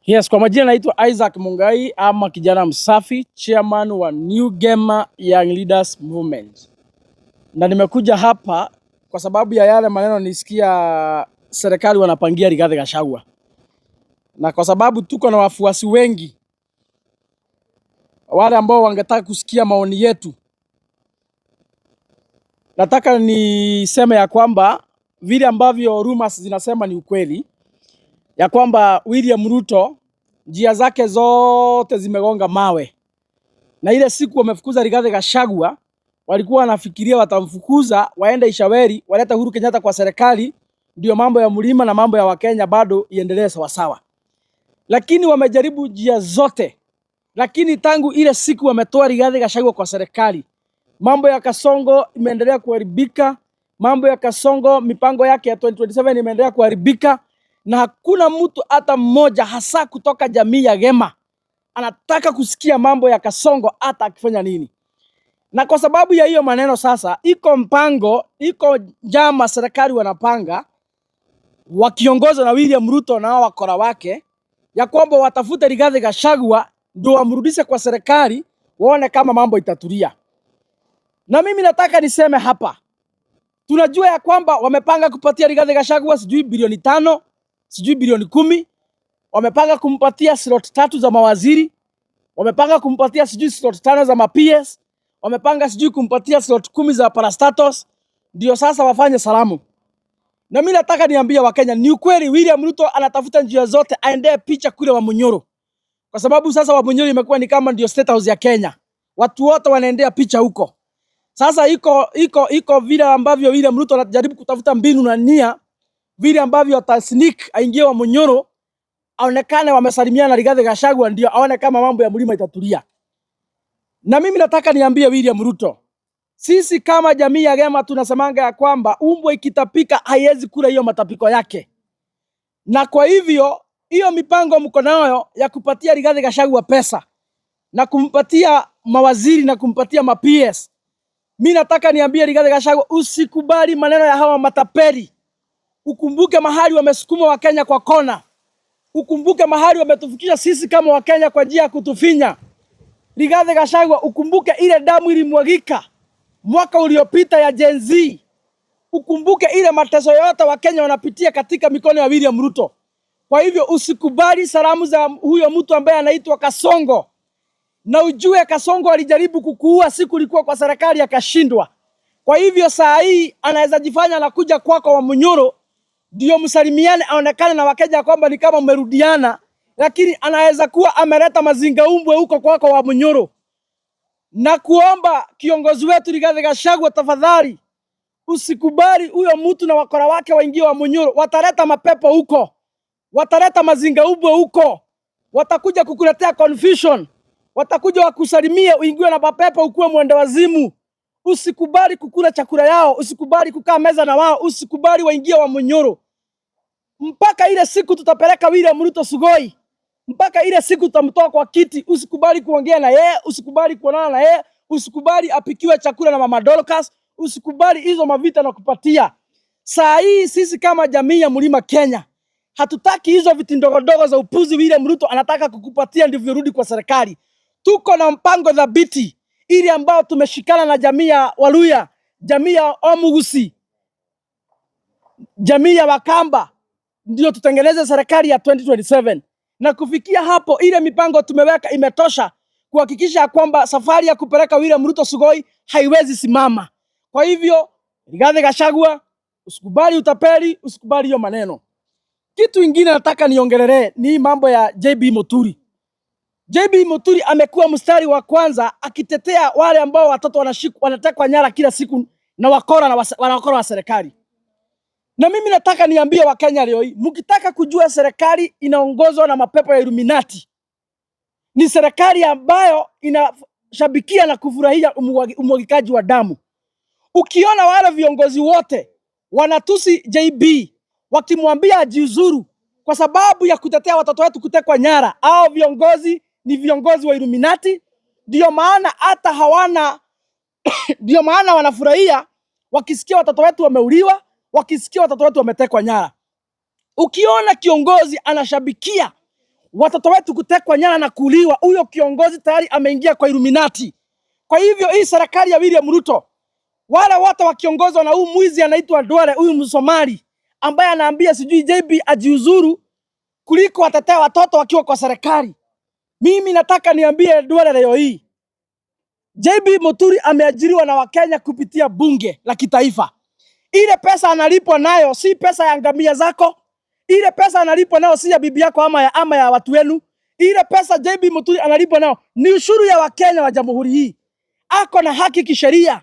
Yes, kwa majina naitwa Isaac Mungai ama kijana msafi, chairman wa New Gema Young Leaders Movement. Na nimekuja hapa kwa sababu ya yale maneno nisikia serikali wanapangia Rigathi Gachagua. Na kwa sababu tuko na wafuasi wengi wale ambao wangetaka kusikia maoni yetu, nataka niseme ya kwamba vile ambavyo rumors zinasema ni ukweli, ya kwamba William Ruto njia zake zote zimegonga mawe, na ile siku wamefukuza Rigathi Gachagua walikuwa wanafikiria watamfukuza waende Ichaweri walete Uhuru Kenyatta kwa serikali, ndio mambo ya mlima na mambo ya Wakenya bado iendelee sawasawa, lakini wamejaribu njia zote, lakini tangu ile siku wametoa Rigathi Gachagua kwa serikali, mambo ya Kasongo imeendelea kuharibika. Mambo ya Kasongo, mipango yake ya 2027 imeendelea kuharibika, na hakuna mtu hata mmoja hasa kutoka jamii ya Gema anataka kusikia mambo ya Kasongo hata akifanya nini. Na kwa sababu ya hiyo maneno sasa, iko mpango, iko njama serikali wanapanga wakiongozwa na William Ruto na hao wakora wake, ya kwamba watafute Rigathi Gachagua ndio wamrudishe kwa serikali, waone kama mambo itatulia. Na mimi nataka niseme hapa, tunajua ya kwamba wamepanga kupatia Rigathi Gachagua sijui bilioni 5, sijui bilioni 10, wamepanga kumpatia slot tatu za mawaziri, wamepanga kumpatia sijui slot tano za ma-PS, wamepanga sijui kumpatia slot 10 za parastatals, ndio sasa wafanye salamu. Na mimi nataka niambie Wakenya, ni ukweli William Ruto anatafuta njia zote aendee picha kule Wamunyoro, kwa sababu sasa Wamunyoro imekuwa ni kama ndio State House ya Kenya, watu wote wanaendea picha huko. Sasa iko vile ambavyo William Ruto anajaribu kutafuta mbinu na nia vile ambavyo atasneak aingie Wamunyoro aonekane wamesalimiana na Rigathi Gachagua, ndio aone kama mambo ya mlima itatulia. Na mimi nataka niambie William Ruto, sisi kama jamii ya Gema tunasemanga ya kwamba umbwa ikitapika haiwezi kula hiyo matapiko yake, na kwa hivyo hiyo mipango mko nayo ya kupatia Rigathi Gachagua pesa na kumpatia mawaziri na kumpatia ma PS, mi nataka niambie Rigathi Gachagua, usikubali maneno ya hawa matapeli. Ukumbuke mahali wamesukuma Wakenya kwa kona, ukumbuke mahali wametufikisha sisi kama Wakenya kwa njia ya kutufinya. Rigathi Gachagua, ukumbuke ile damu ilimwagika mwaka uliopita ya Gen Z. Ukumbuke ile mateso yote Wakenya wanapitia katika mikono ya William Ruto. Kwa hivyo usikubali salamu za huyo mtu ambaye anaitwa Kasongo, na ujue Kasongo alijaribu kukuua siku ulikuwa kwa serikali akashindwa. Kwa hivyo saa hii anaweza jifanya anakuja kwako Wamunyoro ndio msalimiane, aonekane na Wakenya kwamba ni kama mmerudiana, lakini anaweza kuwa ameleta mazinga umbwe huko kwako Wamunyoro. Na kuomba kiongozi wetu Rigathi Gachagua, tafadhali usikubali huyo mtu na wakora wake waingie Wamunyoro. Wataleta mapepo huko, wataleta mazinga umbwe huko, watakuja kukuletea confusion, watakuja wakusalimie uingiwe na mapepo, ukuwe mwenda wazimu. Usikubali kukula chakula yao, usikubali kukaa meza na wao, usikubali waingie Wamunyoro mpaka ile siku tutapeleka William Ruto Sugoi, mpaka ile siku tutamtoa kwa kiti. Usikubali kuongea na yeye, usikubali kuonana na yeye, usikubali apikiwe chakula na mama Dorcas, usikubali hizo mavita na kupatia. Saa hii sisi kama jamii ya Mlima Kenya hatutaki hizo viti ndogondogo za upuzi William Ruto anataka kukupatia ndivyo rudi kwa serikali. Tuko na mpango thabiti ili ambao tumeshikana na jamii ya Waluya, jamii ya Omugusi, jamii ya Wakamba, ndio tutengeneze serikali ya 2027 na kufikia hapo, ile mipango tumeweka imetosha kuhakikisha kwamba safari ya kupeleka William Ruto Sugoi haiwezi simama. Kwa hivyo Rigathi Gachagua, usikubali utapeli, usikubali hiyo maneno. Kitu ingine nataka niongelelee ni mambo ya JB Muturi. JB Muturi amekuwa mstari wa kwanza akitetea wale ambao watoto wanashikwa, wanatekwa nyara kila siku na wakora na wakora wa serikali. Na mimi nataka niambie Wakenya leo hii, mkitaka kujua serikali inaongozwa na mapepo ya Illuminati, ni serikali ambayo inashabikia na kufurahia umwagikaji wa damu. Ukiona wale viongozi wote wanatusi JB wakimwambia ajiuzuru kwa sababu ya kutetea watoto wetu kutekwa nyara, au viongozi ni viongozi wa Illuminati. Ndio maana hata hawana ndio maana wanafurahia wakisikia watoto wetu wameuliwa, wakisikia watoto wetu wametekwa nyara. Ukiona kiongozi anashabikia watoto wetu kutekwa nyara na kuuliwa, huyo kiongozi tayari ameingia kwa Illuminati. Kwa hivyo hii serikali ya William Ruto, wale wote wakiongozwa na huyu mwizi anaitwa Duale, huyu Msomali ambaye anaambia sijui JB ajiuzuru kuliko watetea watoto wakiwa kwa serikali. Mimi nataka niambie Duale leo hii, JB Muturi ameajiriwa na Wakenya kupitia bunge la kitaifa. Ile pesa analipwa nayo si pesa ya ngamia zako. Ile pesa analipwa nayo si ya bibi yako ama ya watu wenu. Ile pesa JB Muturi analipwa nayo ni ushuru ya Wakenya wa jamhuri hii. Ako na haki kisheria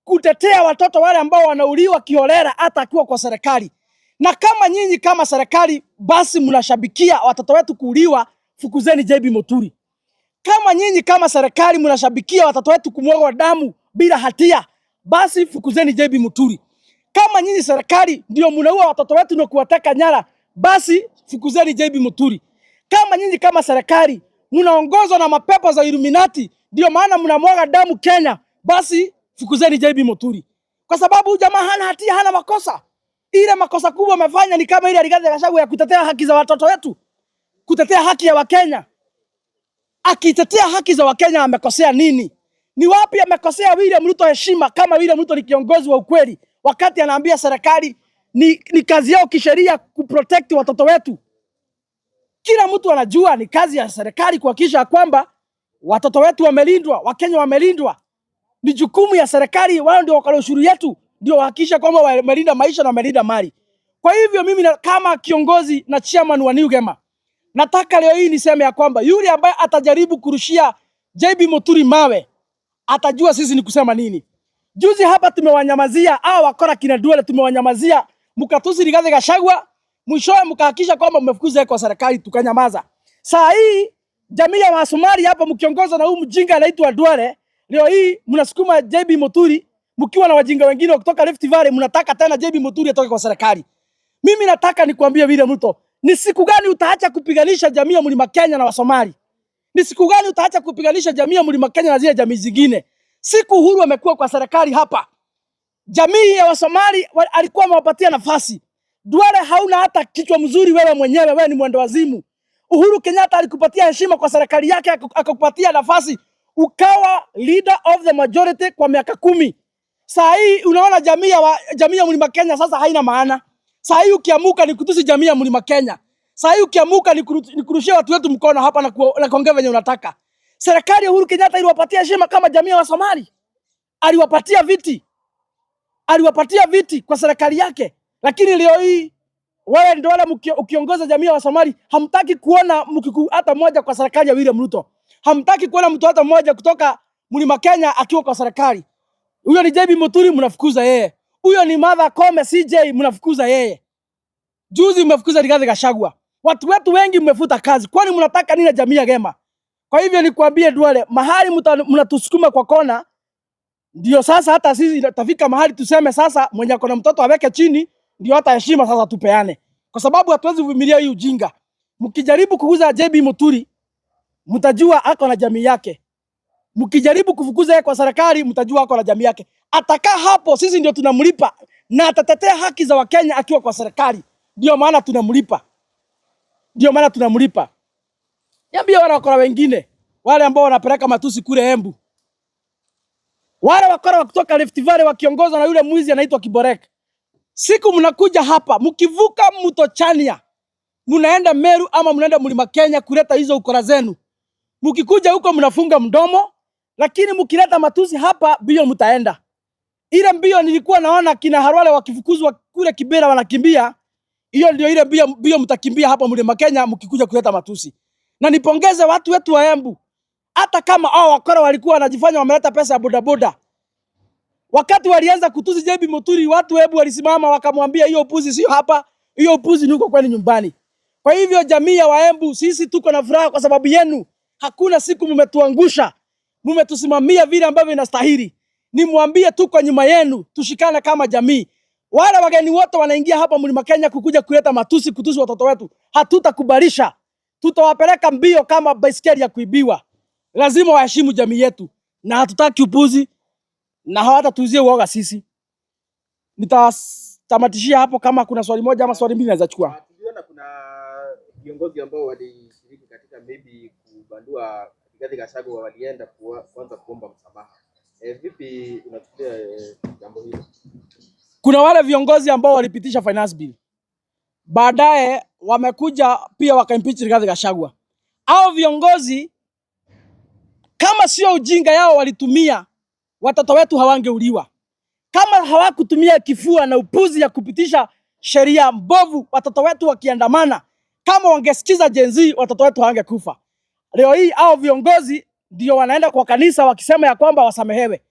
kutetea watoto wale ambao wanauliwa kiholela hata akiwa kwa serikali. Na kama nyinyi kama serikali basi mnashabikia watoto wetu kuuliwa, fukuzeni JB Muturi. Kama nyinyi kama serikali mnashabikia watoto wetu kumwagwa damu bila hatia, basi fukuzeni JB Muturi. Kama nyinyi serikali ndio mnaua watoto wetu na kuwateka nyara, basi fukuzeni JB Muturi. Kama nyinyi kama serikali mnaongozwa na mapepo za Illuminati, ndio maana mnamwaga damu Kenya, basi fukuzeni JB Muturi, kwa sababu huyu jamaa hana hatia, hana makosa. Ile makosa kubwa amefanya ni kama ile Rigathi Gachagua ya kutetea haki za watoto wetu, kutetea haki ya Wakenya. Akitetea haki za Wakenya amekosea nini? Ni wapi amekosea William Ruto heshima, kama William Ruto ni kiongozi wa ukweli, wakati anaambia serikali ni kazi yao kisheria kuprotect watoto wetu? Kila mtu anajua ni kazi ya serikali kuhakikisha kwamba watoto wetu wamelindwa, Wakenya wamelindwa. Ni jukumu ya serikali, wao ndio wakala ushuru yetu, ndio wahakikisha kwamba wamelinda maisha na wamelinda mali. Kwa hivyo mimi kama kiongozi na chairman wa New Gema, nataka leo hii niseme ya kwamba yule ambaye atajaribu kurushia JB Muturi mawe atajua sisi ni kusema nini. Juzi hapa tumewanyamazia hao wakora kina Duale, tumewanyamazia mkatusi Rigathi Gachagua, mwishowe mkahakikisha kwamba mmefukuza kwa serikali, tukanyamaza. Saa hii jamii ya Wasomali hapa mkiongozwa na huyu mjinga anaitwa Duale, leo hii mnasukuma JB Muturi mkiwa na wajinga wengine kutoka Rift Valley, mnataka tena JB Muturi atoke kwa serikali. Mimi nataka nikwambie William Ruto, ni siku gani utaacha kupiganisha jamii ya Mlima Kenya na Wasomali? Ni siku gani utaacha kupiganisha jamii ya Mlima Kenya na zile jamii zingine? Siku Uhuru amekuwa kwa serikali hapa, jamii ya Wasomali alikuwa amewapatia nafasi. Duale, hauna hata kichwa mzuri wewe mwenyewe, wewe ni mwendo wazimu. Uhuru Kenyatta alikupatia heshima kwa serikali yake, akakupatia nafasi ukawa leader of the majority kwa miaka 10. Saa hii unaona jamii ya Mlima Kenya sasa haina maana. Saa hii ukiamuka ni kutusi jamii ya Mlima Kenya. Saa hii ukiamuka ni kurushia watu wetu mkono hapa na kuongea venye unataka. Serikali ya Uhuru Kenyatta iliwapatia heshima kama jamii ya Wasomali. Aliwapatia viti. Aliwapatia viti kwa serikali yake. Lakini leo hii wewe ndio wale ukiongoza jamii ya Wasomali hamtaki kuona Mkikuyu hata mmoja kwa serikali ya William Ruto. Hamtaki kuona mtu hata mmoja kutoka Mlima Kenya akiwa kwa serikali. Huyo ni JB Muturi mnafukuza yeye. Huyo ni Martha Koome CJ mnafukuza yeye. Juzi mmefukuza Rigathi Gachagua. Watu wetu wengi mmefuta kazi. Kwani mnataka nini na jamii ya Gema? Kwa hivyo nikwambie Duale, mahali mnatusukuma kwa kona, ndio sasa hata sisi tutafika mahali tuseme sasa mwenye ako na mtoto aweke chini, ndio hata heshima sasa tupeane. Kwa sababu hatuwezi kuvumilia hii ujinga. Mkijaribu kuguza JB Muturi, mtajua ako na jamii yake. Mkijaribu kufukuza yeye kwa serikali, mtajua ako na jamii yake. Atakaa hapo, sisi ndio tunamlipa na atatetea haki za Wakenya akiwa kwa serikali. Ndio maana tunamlipa. Ndio maana tunamlipa. Niambie wale wakora wengine, wale ambao wanapeleka matusi kule Embu. Wale wakora wa kutoka Rift Valley wakiongozwa na yule mwizi anaitwa Kiborek. Siku mnakuja hapa mkivuka mto Chania, mnaenda Meru ama mnaenda Mlima Kenya kuleta hizo ukora zenu. Mkikuja huko mnafunga mdomo, lakini mkileta matusi hapa mbio mtaenda. Ile mbio nilikuwa naona kina Khalwale wakifukuzwa kule Kibera wanakimbia, hiyo ndio ile mbio, mbio mtakimbia hapa Mlima Kenya mkikuja kuleta matusi. Na nipongeze watu wetu wa Embu, hata kama hao wakora walikuwa wanajifanya wameleta pesa ya bodaboda. Wakati walianza kutusi JB Muturi, watu Embu walisimama wakamwambia hiyo upuzi sio hapa, hiyo upuzi ni huko kwenu nyumbani. Kwa hivyo jamii ya Waembu, sisi tuko na furaha kwa sababu yenu. Hakuna siku mmetuangusha, mmetusimamia vile ambavyo inastahili. Nimwambie tuko nyuma yenu, tushikane kama jamii. Wale wageni wote wanaingia hapa Mlima Kenya kukuja kuleta matusi, kutusi watoto wetu, hatutakubalisha. Tutawapeleka mbio kama baiskeli ya kuibiwa. Lazima waheshimu jamii yetu, na hatutaki upuzi na hawatatuuzia uoga sisi. Nitatamatishia hapo, kama kuna swali moja ama swali mbili naweza chukua. Tuliona kuna viongozi ambao walishiriki walishiriki katika maybe kubandua Rigathi Gachagua walienda kuanza kuomba msamaha. Vipi unachukulia jambo hilo? Kuna wale viongozi ambao walipitisha finance bill, baadaye wamekuja pia wakaimpeach Rigathi Gachagua. Hao viongozi kama sio ujinga yao walitumia, watoto wetu hawangeuliwa. Kama hawakutumia kifua na upuzi ya kupitisha sheria mbovu, watoto wetu wakiandamana, kama wangesikiza Gen Z, watoto wetu hawangekufa. Leo hii hao viongozi ndio wanaenda kwa kanisa wakisema ya kwamba wasamehewe.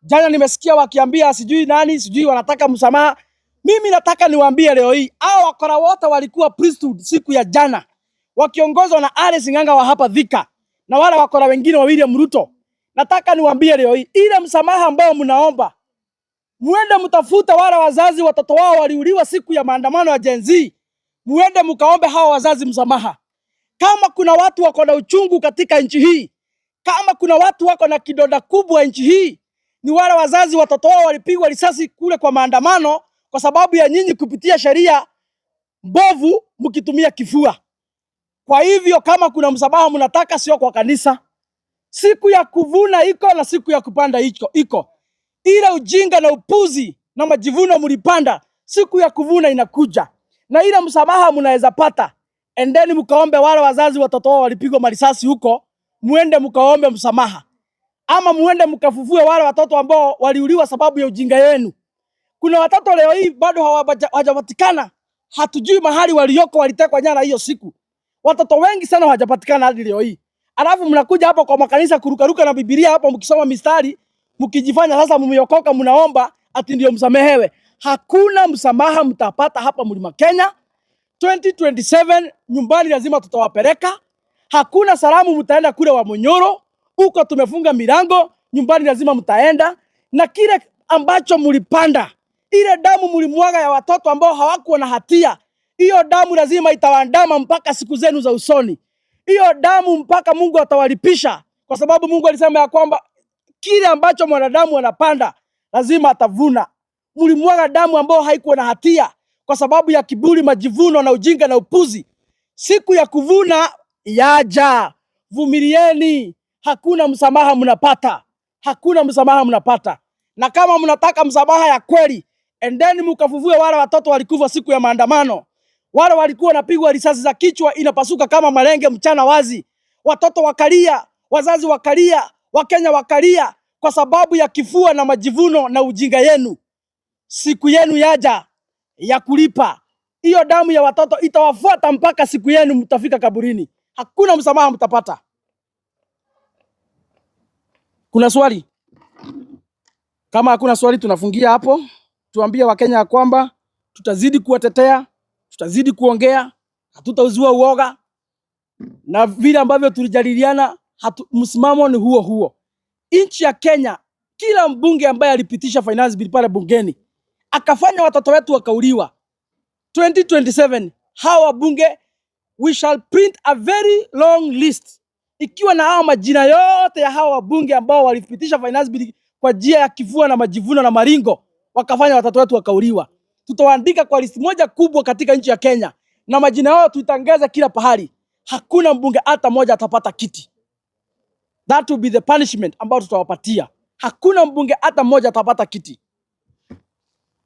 Jana nimesikia wakiambia sijui nani, sijui wanataka msamaha. Mimi nataka niwaambie leo hii hao wakora wote walikuwa priesthood siku ya jana wakiongozwa na Alice Ng'ang'a wa hapa Thika na wale wakora wengine wa William Ruto. Nataka niwaambie leo hii ile msamaha ambao mnaomba, muende mtafute wale wazazi watoto wao waliuliwa siku ya maandamano ya Gen Z, muende mkaombe hawa wazazi msamaha. Kama kuna watu wako na uchungu katika nchi hii, kama kuna watu wako na kidonda kubwa nchi hii, ni wale wazazi watoto wao walipigwa risasi kule kwa maandamano kwa sababu ya nyinyi kupitia sheria mbovu mkitumia kifua. Kwa hivyo kama kuna msamaha mnataka, sio kwa kanisa. Siku ya kuvuna iko na siku ya kupanda iko. Ile ujinga na upuzi na majivuno mlipanda, siku ya kuvuna inakuja, na ile msamaha mnaweza pata. Endeni mkaombe wale wazazi watoto wao walipigwa marisasi huko, muende mkaombe msamaha, ama muende mkafufue wale watoto ambao waliuliwa sababu ya ujinga yenu. Kuna watoto leo hii bado hawajapatikana, hatujui mahali walioko, walitekwa nyara hiyo siku. Watoto wengi sana hawajapatikana hadi leo hii. Alafu mnakuja hapa kwa makanisa kurukaruka na Biblia hapo mkisoma mistari, mkijifanya sasa mmeokoka, mnaomba ati ndio msamehewe. Hakuna msamaha mtapata hapa Mlima Kenya. 2027 nyumbani lazima tutawapeleka. Hakuna salamu mtaenda kule wa Munyoro, huko tumefunga milango, nyumbani lazima mtaenda. Na kile ambacho mlipanda, ile damu mlimwaga ya watoto ambao hawakuwa na hatia, hiyo damu lazima itawaandama mpaka siku zenu za usoni. Hiyo damu mpaka Mungu atawalipisha, kwa sababu Mungu alisema ya kwamba kile ambacho mwanadamu anapanda lazima atavuna. Mlimwaga damu ambayo haikuwa na hatia kwa sababu ya kiburi, majivuno na ujinga na upuzi. Siku ya kuvuna yaja. Vumilieni, hakuna msamaha mnapata, hakuna msamaha mnapata. Na kama mnataka msamaha ya kweli, endeni mkafufue wale watoto walikufa siku ya maandamano, wale walikuwa wanapigwa risasi za kichwa inapasuka kama malenge mchana wazi, watoto wakalia, wazazi wakalia, Wakenya wakalia kwa sababu ya kifua na majivuno na ujinga yenu. Siku yenu yaja ya kulipa. Hiyo damu ya watoto itawafuata mpaka siku yenu mtafika kaburini. Hakuna msamaha mtapata. Kuna swali? Kama hakuna swali, tunafungia hapo. Tuambie Wakenya ya kwamba tutazidi kuwatetea, tutazidi kuongea, hatutauzua uoga, na vile ambavyo tulijadiliana, msimamo ni huo huo. Nchi ya Kenya, kila mbunge ambaye alipitisha finance bill pale bungeni akafanya watoto wetu wakauliwa, 2027 hawa wabunge, we shall print a very long list ikiwa na hawa majina yote ya hawa wabunge ambao walipitisha finance bill kwa njia ya kifua na majivuno na maringo, wakafanya watoto wetu wakauliwa. Tutawaandika kwa list moja kubwa katika nchi ya Kenya na majina yao tuitangaza kila pahali. Hakuna mbunge hata moja atapata kiti. That will be the punishment ambao tutawapatia. Hakuna mbunge hata mmoja atapata kiti.